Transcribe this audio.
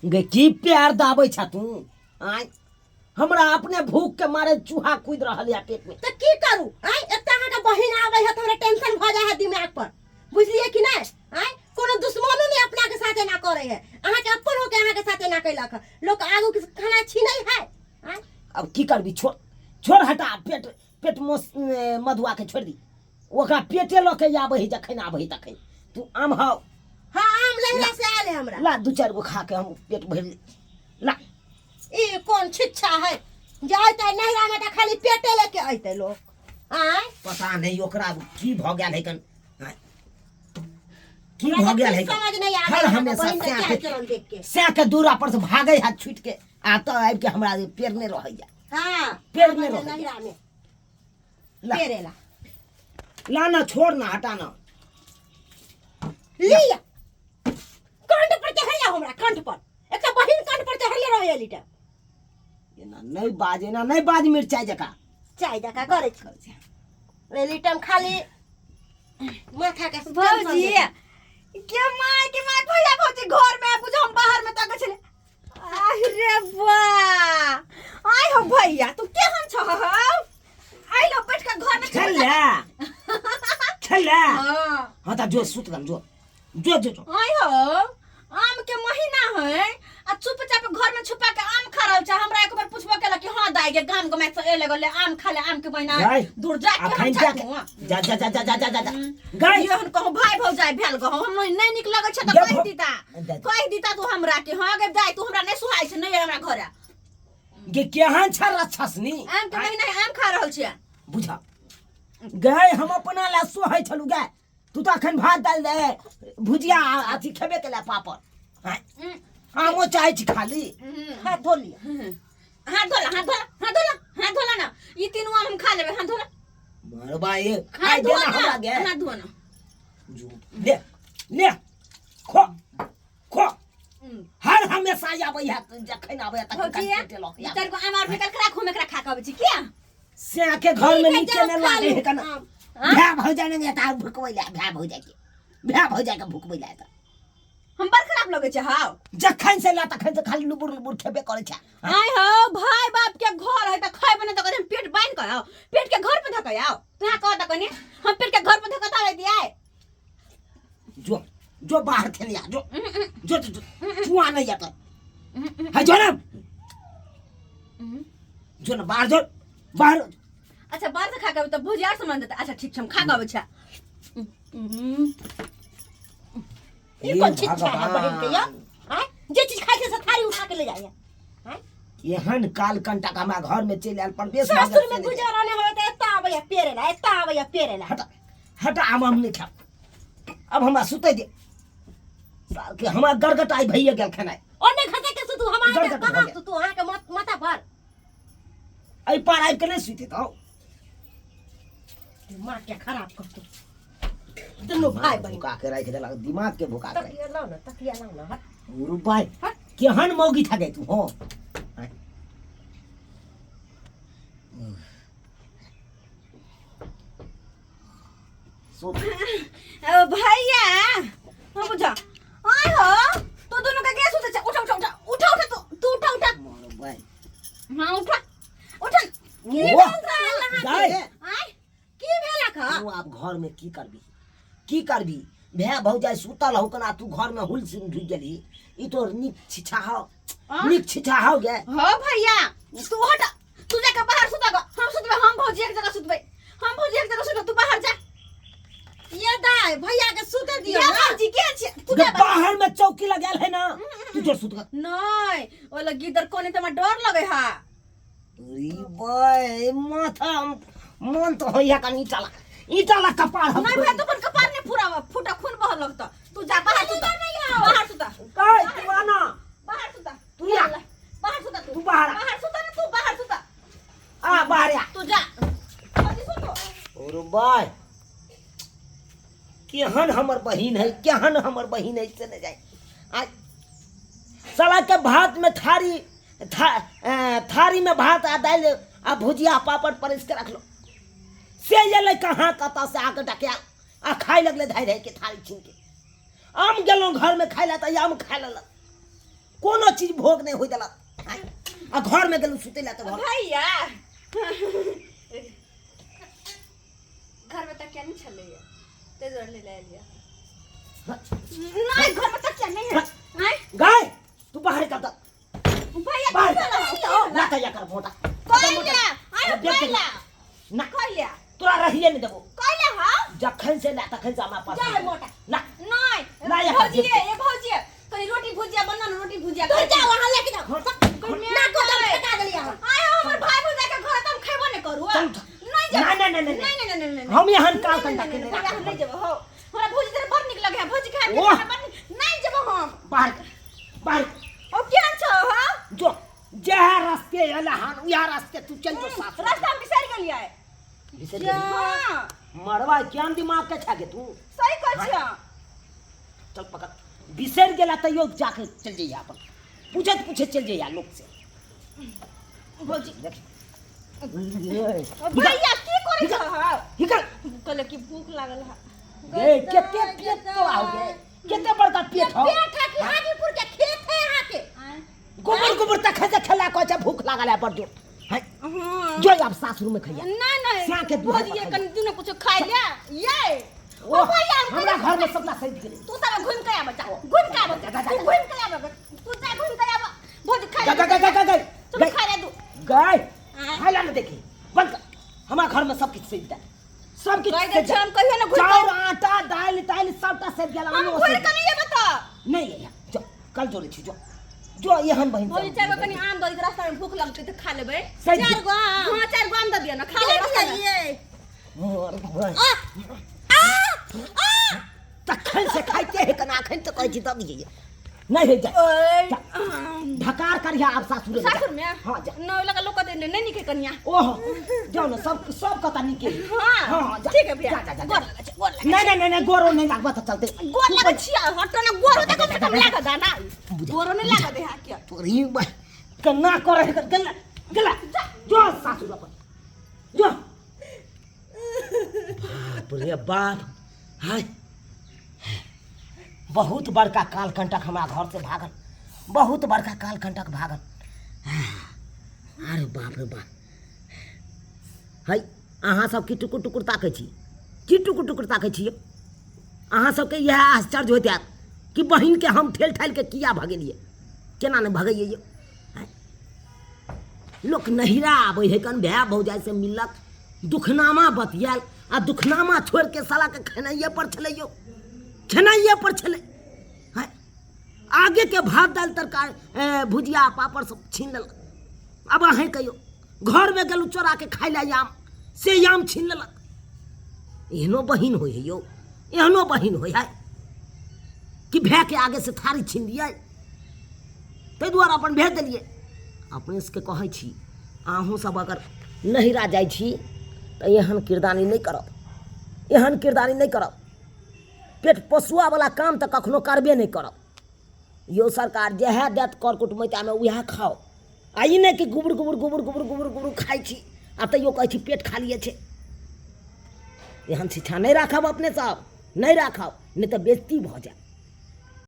गे की प्यार दाबै छ तू आय हमरा अपने भूख के मारे चूहा कूद रहल या पेट में। तऽ की करू आय? एकटा अहाँके बहिन आबै है तऽ हमरा टेंशन भऽ जाइ है दिमाग पर, बुझलियै कि नहि? आय कोनो दुश्मनो नहि अपना के साथ एना करे है, अहाँके अपन होके अहाँके साथ एना कैलक है। लोक आगू के खाना छीनै है। आय अब की करबी, छोड़ छोड़, हटा पेट, पेट मोस मधुआ के छोड़ दी, ओकरा पेटे लऽ के आबै है जखन आबै है तखन। तू आम हाउ। हाँ आम लहिरा से आयल है हमरा। ला दू चारि गो खा के हम पेट भरि ले। ला ई कोन छिच्छा है जे अयतै नैहरा में तऽ खाली पेटे लेके अयतै लोक। आँय पता नहीं ओकरा की भऽ गेल है कन, आँय? की भऽ गेल है कन? समझ नहीं आबै हर है हमेशा बहिन के सैं चाल के चलन देख के। सैं के दूरा पर से भागै है छूट के, आ तऽ आबि के हमरा पेरने रहैया। हाँ, पेड़ में आबै रहैया। नैहरा में। ला। पेरेला। ला ना, छोड़ ना, हटा ना। लिया। कंठ पर चढ़िया हमरा, कंठ पर। एकटा बहिन कंठ पर चढ़ले रहैया लीटा। एना नहीं बाज, एना नहीं बाज, मिरचाई जका। चाय जका करै छी। एली टाइम खाली माथा के भौजी, के my, के my, भैया भौजी घर में बुझ हम बाहर में तक छले। अरे वाह, आइ हो भैया, तू केहन छ हो? आइ लो बैठ के घर में खेल खेल। हाँ। हाँ त जो सुत गम, जो जो जो जो। आइ हो, आम के महीना है आ चुपचाप घर में छुपा के आम खा रहल छ। हमरा एक बार पूछबो केला कि हां दाई के गाम गमाय से एले गेले आम खा ले, आम के महीना गाय, दूर जा के हम अखन जा छातू। के, जा जा जा जा जा जा जा, जा। गाय। ये हम कहूं भाई भौजाई भेल गहो, हम नहीं नीक लगै छै त जा कहि दीता। जा, जा। कहि दीता तू हमरा के हां गे दाई, तू हमरा नहीं सुहाय छै, नहीं हमरा घर। गे केहन छ राक्षसनी? आम के महीना है, आम खा रहल छियै। बुझा गाय, हम अपना ला सोहै छलु गाय, तू तऽ अखन भात दालि दे भुजिया आ अथी खेबे केला पापड़। आँय, आमो चाहै छी खाली। हाथ धो लिअ। हाथ धोला, हाथ धोला, हाथ धोला, हाथ धोला ना, ई तीनू आम हम खा लेबै। हाथ धोला। मरबा ये हाथ खाइ धो दे ना ना, हमरा गे। हाथ धो ना। जो, ले ले खो खो। हर हमेशा आबै है, जखन आबै है तखन भौजी, पेटे लऽ के आबै। चारि गो आम आर निकाल के राखू, हम एकरा खा के अबै छी किया? से के घर में ठीक है, नीचे जाओ ने खा लागे लू है कना। आम। भै भौजाई ने ता भुकबै ले, भै भौजाई के, भै भौजाई के भुकबै ले। त हम बड़ खराब लगै छै हाउ। जखन से ला तखन से खाली लुबुर लुबुर खेबे करै छै। आय हो भाई बाप के घर है त खाइ बने त हम पेट बान्हि के आओ, पेट के घर पर धक आओ। तू कह त कनी हम पेट के घर पर धक आवे दिया। जो जो बाहर खेलिया, जो जो जो, जो चुआ नहीं जाता है, जो ना जो ना बाहर, जो बाहर। अच्छा बाहर से खा के त भुजिया सामान देता। अच्छा ठीक छै, हम खा के अबै छै। ई कोन छिच्छा है बहिन के यो? आँय? जे चीज खाइ छै से थारी उठा के ले जाइए। आँय? एहन काल कंटा का हमरा घर में चलि आयल परवेश भऽ गेल सासुर में से नहि। गुजारा नहि होय तऽ एतऽ आबैया पेरे ला, एतऽ आबैया पेरे ला। हटा हटा, आम हम नहि खायब, अब हमरा सुतै दे। साल के हमरा गड़गटाइ भइए गेल खेनाइ। ओने खसे के सुतू, हम अहाँके गड़गट भऽ कहाँ गेल। सुतू अहाँके माथा पर? एहि पार आबि के नहि सुति तऽ दिमाग के खराब करतौ दुनू भाई बहिन। भुका के राखि देलक दिमाग के, भुका के राखि। तकिया लाउ ना, तकिया लाउ ना, हट। गुरु भाई केहन मौगी था गई तू हो? ओ भैया, हम बुझा आय हो, तू दोनों के के सुते छै? उठा उठा उठा उठा उठा, तू तू उठा उठा। भाई हां उठा उठा। की वाह, भेल रहल अहाँके? गाय। आय की भेलक हँ? तू आब घर में की करबी, की करबी? भै भौजाई सुतल हो कना, तू घर में हुल सिंह ढुक गेली। ई तोर नीक छिछा हो, नीक छिछा हो गे। हो भैया, तू हट, तू जाके बाहर सुता ग, हम सुतबे, हम भौजी एक जगह सुतबे, हम भौजी एक जगह सुतबे, तू बाहर जा। ये दाय भैया के सुते दियो या ना। भौजी के छी तू गे जा बाहर। बाहर में चौकी लगायल है ना, तू जो सुत ग। नहीं, ओ लगी इधर कोने त हमरा डर लगे हा। अरे बाय माथा मन तो होइया कनी ईटा ईटा ला कपार हम। नहीं भाई, तो अपन कपार नहीं फुरा फूटा, खून बह लगता। तू जा बाहर सुता, बाहर सुता। काय तू आना। बाहर सुता। तू या। बाहर सुता तू। तू बाहर आ। बाहर सुता ना तू, बाहर सुता। आ बाहर आ। तू जा। भौजी सुतो। अरे बाय केहन हमर बहिन है, केहन हमर बहिन है से नहीं जाए। आज साला के भात में थारी था, थारी में भात आ दालि आ भुजिया पापड़ परसि के रखलो, से एलै कहाँ कतऽ से आके डकिया आ खाय लगलै धारि धारि के थारी छीन के। आम गेलहुँ घरमे खाय लए तऽ आम खाय लेलक। कोनो चीज भोग नहि होइ देलक। आ घरमे गेलहुँ सुतै लए तऽ घर भैया घरमे तकिया नहि छलैया ताहि दुआरे नहि लए एलियै। नहि, घरमे तकिया नहि है। आँय गाय, तू बाहर चल तऽ भैया बाहर तू ना तैया कर मोटा कैला आँय कैला ना कैला तोरा रहिए नहि देबो। कैला हाँ जखन से ना तखन से हमरा पास जा मोटा। ना नहीं ना या भौजी ये भौजी कनी रोटी भुजिया बना ना, रोटी भुजिया दूर जाओ, अहाँ लेके जाओ। ना को दम फेंका देलियै अहाँ। आय हमर भाई भौजा के घर त हम खेबो नहीं करू। चल। नहीं जेबो। ना, ना, ना, ना, नहीं नहीं नहीं नहीं हम यहाँ काल नहीं, कंटा नहीं, के नहीं, नहीं भैया, हम नहीं जेबो हो। हमरा भौजी तेरे बड़ नीक लगे है, भौजी खाए के ओह। हमरा बड़ नीक। नहीं जेबो हम। बाहर बाहर। ओ केहन छौ हां? जो जह रास्ते एला हन उहा रास्ते तू चल जो सासुर। रास्ता हम बिसरि गेलियै। बिसरि गेली? हां। मरवा ज्ञान दिमाग के छा गे तू। सही कहै छियै। चल पकड़। बिसरि गेला तैयो जाके चल जइया अपन पूछत पूछत चल जइया लोक से। भौजी देख ओ भैया की करै छौ हां? निकल। कहले कि भूख लागल है। गे केते पेट तो आओ गे, केते बड़का पेट हो। पेट है कि हाजीपुर के खेत है अहाँ के। गोबर गोबर तक से खेला को अच्छा भूख लागल है बड़ जोर। हैं हां जो अब सासुर में खइया। ना ना स्या के दूध भौजी पर कनी दुनो कुछ खाइ ले ये। ओ ओ भैया हम हमरा घर में सबटा सैद गेलै। तू सब घुम के आब, जा घुम के आब, जा, जा, जा, तू जा। घुम के आब, तू जा घुम के आब। भौजी खाइ गा गा गा गा गा चल गा खा ले तू। गाय आँय। खाइ ला न देखी बंद कर। हमरा घर में सब किछु सैद दे, सब किछु कहि दै सैद छियै, हम कहियो ने घुरि चाउर के- आटा दालि तालि सबटा सैद गेल। हम आलू घुरि सैद के नहीं एबै तऽ। नहीं अइहा जो कल जोड़ै छी जो जो एहन बहिन भौजी चारि गो कनी आम दऽ दियौ, रास्ता में भूख लगतै तऽ खा लेबै। सैद चारि गो आम। हाँ चारि गो आम दऽ दियौ ने, खा लेबै रास्ता में। ये मोर भगवान। तखन से खाइते है कना अखन तऽ कहै छी दऽ दियै। नहीं है जा। ओए, जा। ढकार करिया आब सासुर में जा। सासुर में? हाँ जा। न ओइ लगा लोक कहतै नहि नीक है कनिया। ओहो जाओ ना सब सब कता नीके है। हाँ हाँ, जा। ठीक है भैया। जा, जा, जा, जा। गोर लगै छै, गोर लगै नहीं नहीं नहीं नहीं गोरो नहीं लागबा तऽ चलते। गोर लगै छियै, हटो ना गोरो तऽ कम से कम लागऽ दे ना। बुझा। गोरो नहि लागऽ दे है किया। तोरी बा कन्ना करे है गला गला जो सासुर अपन जो। बाप रे बाप, हाय बहुत बड़का काल कंटक हमरा घर से भागल, बहुत बड़का काल कंटक भागल। अरे बाप रे बाप, है अहाँ सब की टुकुर टुकुर ताकै छी, की टुकुर टुकुर ताकै छी? अहाँ सबके इएह आश्चर्य होइत हैत कि बहिनके हम ठेल ठालि के किया भगेलियै, केना नहि भगैयै यौ। लोक नहिरा आबै है कन भाय भौजाइसँ मिललक, दुखनामा बतियायल, आ दुखनामा छोड़ि के सालाके खेनाइए पर छलै यौ, खेनाइए पर छलै। हँ आगे के भात दालि तरकारी भुजिया पापड़ सब छीन लेलक। आब अहें कहियौ घरमे गेलहुँ चोरा के खाइ लए आम, से आम छीन लेलक। एहनो बहिन होइ है यौ, एहनो बहिन होइ है कि भायके आगे से थारी छीन लियै। ताहि दुआरे अपन भेज देलियै। अपने सबके कहै छी अहूँ सब अगर नहिरा जाइ छी तऽ एहन किरदानी नहि करब, एहन किरदानी नहि करब। पेट पोसुआवला काम तऽ कखनो करबे नहि करब यौ। सरकार जएह देत कर कुटमैतामे उएह खाउ, आ ई नहि कि गुबुर गुबुर गुबुर गुबुर गुबुर गुबुर खाइ छी आ तैयो कहै छी पेट खालिए छै। एहन शिक्षा नहि राखब अपने सब, नहि राखब, नहि तऽ बेइज्जती भऽ जायत।